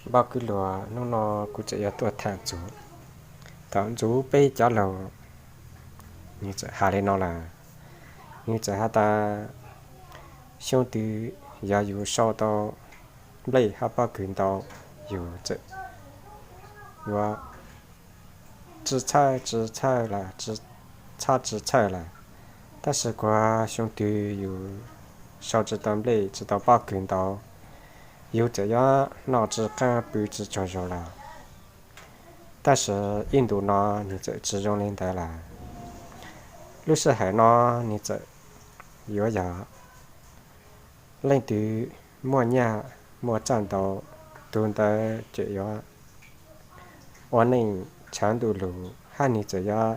Npoj kwv luag, hnub no kuv tseem yuav tuaj tham txug thaum ntxuv peb cov laug, nws txawm has li no lawm. Nws txawm has tas, xyoo twg yog yus sau tau nplej hab pob kws ntau, yus txawm yuav tsi txhawj tsi txhawj lawm, txhob tsi txhawj lawm. Tab sis kuas xyoo twg yus sau tsi tau nplej tsi tau pob kws ntau, yus txawm yuav noj tsi qaab pw tsi tsaug zug lawm. Tab sis ib ntus no nws txawm tsi zoo li ntawd lawm. Lub sij hawm no nws txawm yuav yog leej twg muaj nyaj muaj txaj ntau, tug ntawd tseem yuav ua neej tshav ntuj lug, hab nws txawm yuav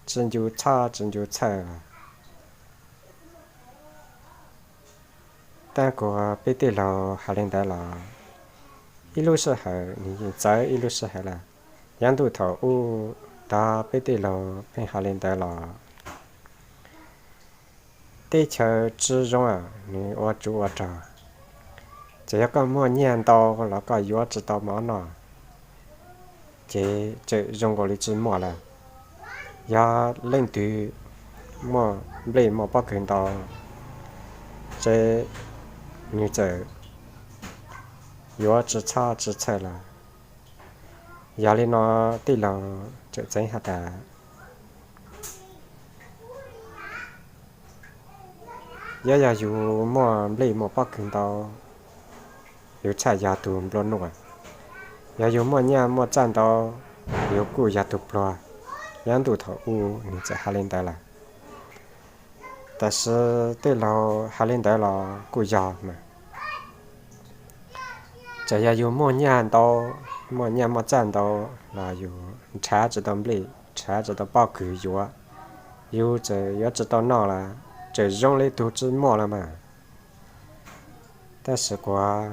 tsi ncu txhawj tsi ncu txhawj lawm. Tab kuas peb tej laug has li ntawd los ib lub sij hawm nws yeej txawv ib lub sij hawm lawm. Yav ntuj thaum ub tog peb tej laug pheej has li ntawd los teb chaws tsi zoo, nws ua tsuv ua rog. Txawm yog koj muaj nyaj ntau los koj yuav tsi tau mov noj, ces tseem zoo nkaus li tsi muaj lawm. Yog leej twg muaj nplej muaj pob kws ntau, ces nws txawm yuav tsi txhob tsi txhawj lawm. Yog li no tej laug tseem txeev has tas, yog, yog yus muaj nplej muaj pob kws ntau, yus txhaj yog tug nplua nuj. Yog yus muaj nyaj muaj txaj ntau, yus kuj yog tug pluag. Yav ntuj thaum ub nws txawm has li ntawd lawm. Tab sis tej laug has li ntawd los kuj yog mas. Txawm yog yus muaj nyaj ntau, muaj nyaj muaj txaj ntau los yus nrhav tsi tau nplej, nrhav tsi tau pob kws yuav, yus txawm yuav tsi tau noj lawm, tseem zoo li tug tsi muaj lawm mas. Tab sis kuas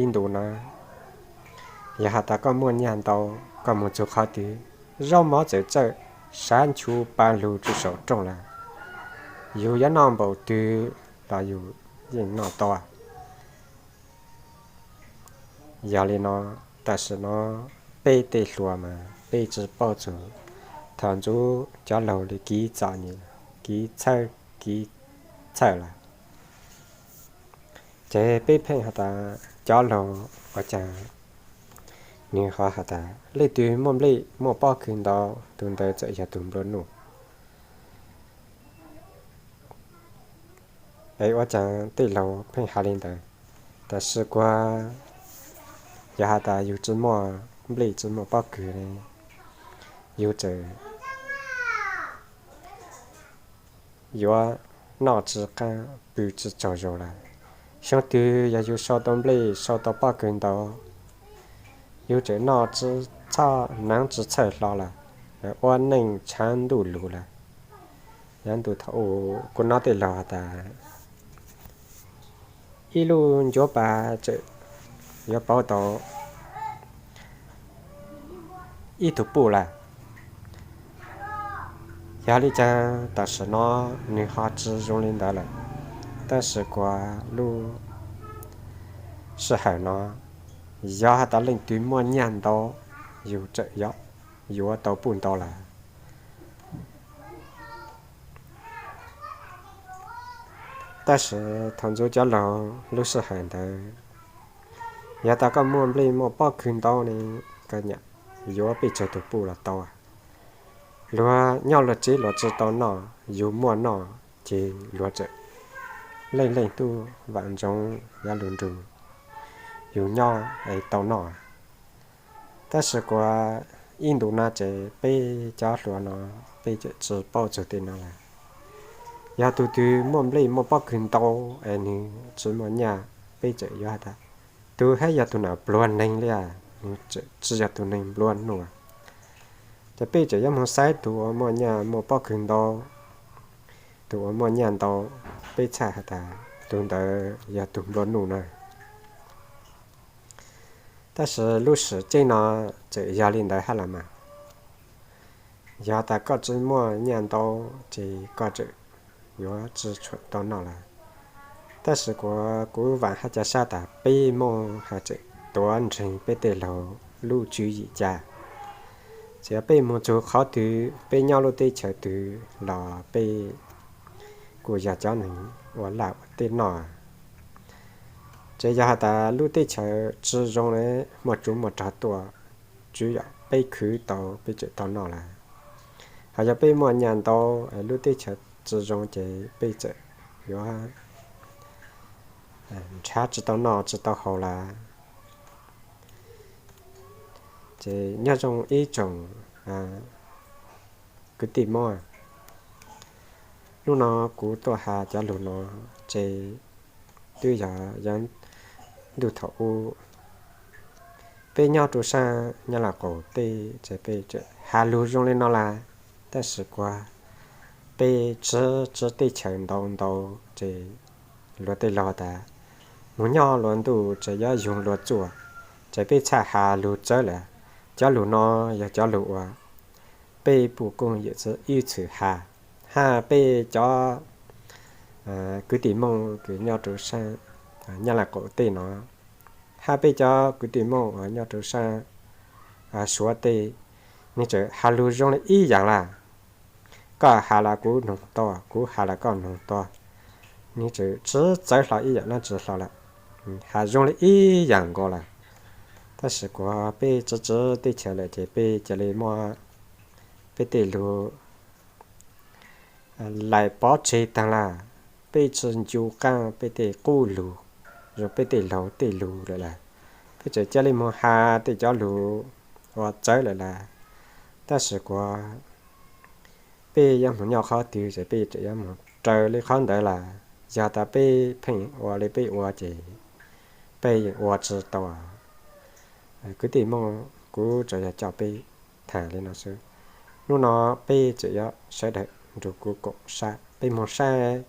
ib ntus na, yog has tas koj muaj nyaj ntau, koj mus txug qhov twg, zaub mov txawm txawj sav nchu pa lug tsuj saum rooj lawm, yus yuav noj npaum twg los yus yeej noj tau. Yog li no, tam sim no peb tej hluas mas peb tsi paub txug thaum ntxuv cov laug li kev txom nyem, kev txhawj, kev txhawj lawm. Ces peb pheej has tas cov laug ua caag, nws ho has tas leej twg muaj nplej muaj pob kws ntau, tug ntawd txawm yog tug nplua nuj. Es ua caag tej laug pheej has li ntawd? Tab sis kuas yog has tas yus tsi muaj nplej tsi muaj pob kws ne, yus txawm yuav noj tsi qaab pw tsi tsaug zug lawm. Xyoo twg yog yus sau tau nplej sau tau pob kws ntau, yus tseem noj tsi txhob, hnav tsi txhawj hlo lawm, ua neej tshav ntuj lug lawm. Yav ntuj thaum ub kuv nov tej laug has tas ib lub ncuav pas tseem yuav pauv tau ib tug puj lawm. Yog li caag tam sim no nws ho tsi zoo li ntawd lawm. Tab sis kuas lub sij hawm no, yog has tas leej twg muaj nyaj ntau, yus tseem yuav tau puj ntau lawm. Tab sis thaum ntxuv cov laug lub sij hawm ntawd, yog tas koj muaj nplej muaj pob kws ntau ne, koj nyam yuav peb tsawg tug puj los tau. Luag nyob luag tsev luag tsi tau noj, yus muaj noj, ces luag tseem leej leej tub vam ntsoov yav lug nrug yus nyob es tau noj. Tab sis kuas ib ntus no ces peb cov hluas no peb tseem tsi paub txug tej no lawm. Yog tug twg muaj nplej muaj pob kws ntau es nws tsi muaj nyaj, peb tseem yuav has tas tug hab yog tug nam pluag neeg li, nws tseem tsi yog tug neeg nplua nuj. Ces peb tseem yuav moog saib tug uas muaj nyaj muaj pob kws ntau, tug uas muaj nyaj ntau, peb txhaj has tas tug ntawd yog tug nplua nuj na. Tab sis lub sij hawm no tseem yog li ntawd hab los mas. Yog tas koj tsi muaj nyaj ntau, ces koj tseem yuav tsi tshua tau noj lawm. Tab sis kuv, kuv vaam hab ca sab tas peb mooj has tseem tuav ntseeg peb tej laug lub tswv yim ca. Txawm yog peb moog txug qhov twg, peb nyob lub teb chaws twg los peb kuj yog cov neeg ua laj ua teb noj. Tseem yog has tas lub teb chaws tsi zoo le, muaj tsuv muaj rog tuaj, tsuv yog peb khwv tau peb tseem tau noj lawm. Hos yog peb muaj nyaj ntau, lub teb chaws tsi zoo ces peb txawm yuav nrhav tsi tau noj tsi tau haus lawm. Ces nyob zoo ib tsoom kwv tij Moob, hnub no kuv tuaj has cov lug no ces twb yog, yog ntuj thaum ub peb nyob rua saab Nyab Laj qaum teb ces peb has lug zoo le no lawm. Tab sis kuas peb tsi, tsi teb chaws ntau ntau ces luag tej laug tas moog nyob luag ntuj tseem yuav yug luag txuj, ces peb txhaj has lug txawv lawm. Cov lug no yog cov lug uas peb puj kooj yawm txwv ib txwm has, hab peb cov kwv tij Moob kws nyob rua saab Nyab Laj qaum teb no, hab peb cov kwv tij Moob uas nyob rua saab Suav teb, nwg tseem has lug zoo le ib yaam lawm. Koj has los kuv noog tau, kuv has los koj noog tau. Nwg tseem tsi txawv hlo ib yaam dlaab tsi hlo lawm, has zoo le ib yaam nkaus lawm. Tab sis kuas peb tsi, tsi teb chaws lawm ces peb ca le muab peb tej lug lais pov tseg taag lawm. Peb tsi ncu qaab peb tej qub lug, zoo peb tej laug tej lug lawm lawm. Peb tseem ca le moog has tej cov lug uas txawv lawm lawm. Tab sis kuas peb yuav moog nyob qhov twg ces peb tseem yuav moog raws le qhov ntawd lawm. Yog tas peb pheej ua le peb ua ces peb yeej ua tsi tau. Kwv tij Moob, kuv tsuas yog coj peb tham le no xwb. Hnub no peb tseem yuav sawv daws nrug kuv koom sab peb moog saib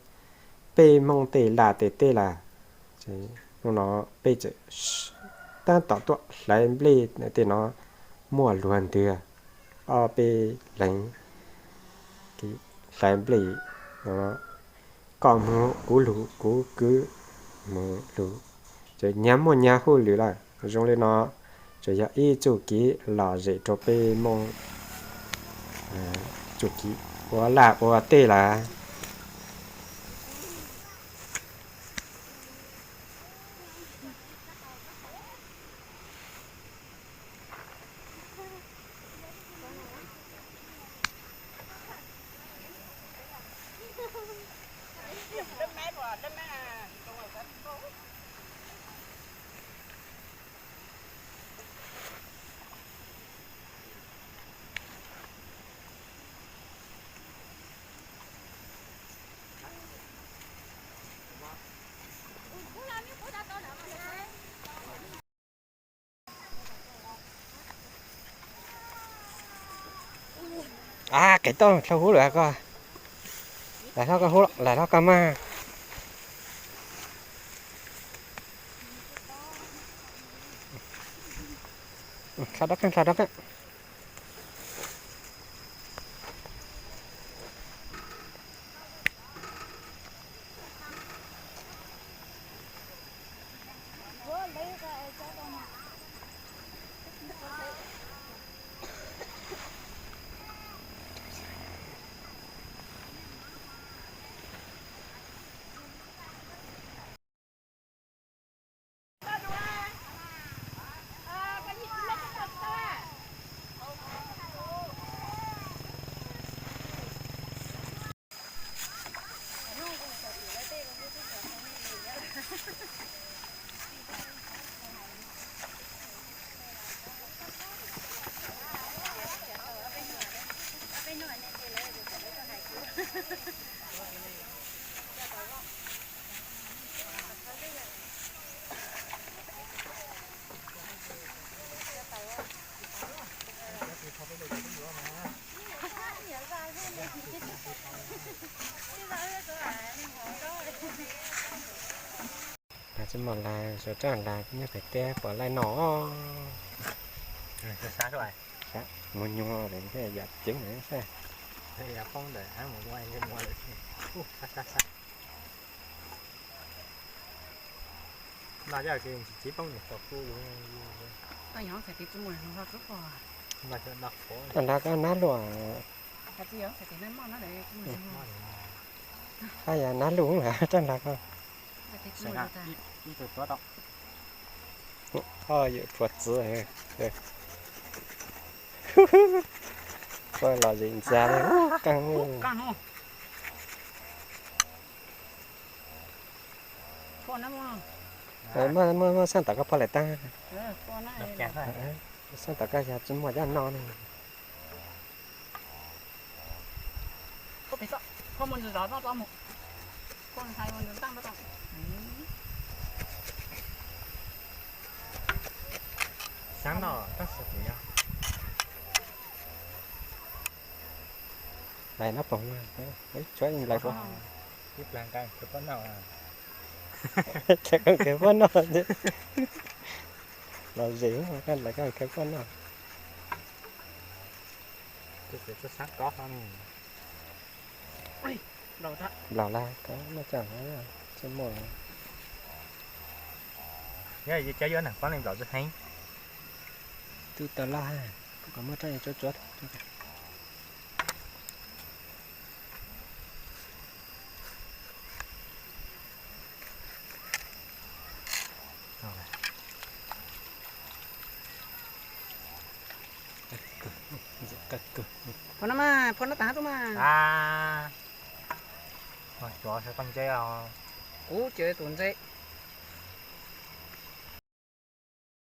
peb Moob tej laj tej teb lawm. Hnub no peb tseem taab tom tuaj hlais nplej tej no, muaj luag ntwg ob peb leeg hlais nplej, koj moog kuv lug, kuv kwv moog lug, ces nyag muaj nyag hauj lwm lawm. Zoo le no tseem yog ib txuj kev lom zem rua peb Moob txuj kev ua laj ua teb lawm. Av, qev tau dlhau hub lawm koj. Lam hlob koj hub, lam hlob koj mag. Dlhau dab qeej, dlhau dab qeej. Tsis muaj lawm, suav tsav lawm, nyob pem teb puas laij noj. Mus nyuag lawm thiaj yam ceev lawm sab. Noj coj tsis poob niam tau kuj. Toj nrad koj nab luaj. Ab, yog nab luj lawm raj nrad koj. Ib tug tuav tau. Koj yuav phuam txwv. Koj los zem ntxav li, qeej. Muaj, muaj, muaj xaj tom koj poj lawm tag. Xaj tom koj yog tsis muaj coj noj ne. Xav noj tab sis kuv yog nplais nab poog, tshuav ib nplais puab. Ib plag nqa khawv pob noj. Khawv khawv pob noj. Los zem, koj nplais koj khawv pob noj. Nplaum lawm, koj noj tso, tsis muaj. Yog cov yuav neeg poob li nplaum tsis heev. Twb tau loj, kuv kom muab rab tsuav tsuav. Phua no mas, phua no tas tuaj mas. Kuv ces tus ntse.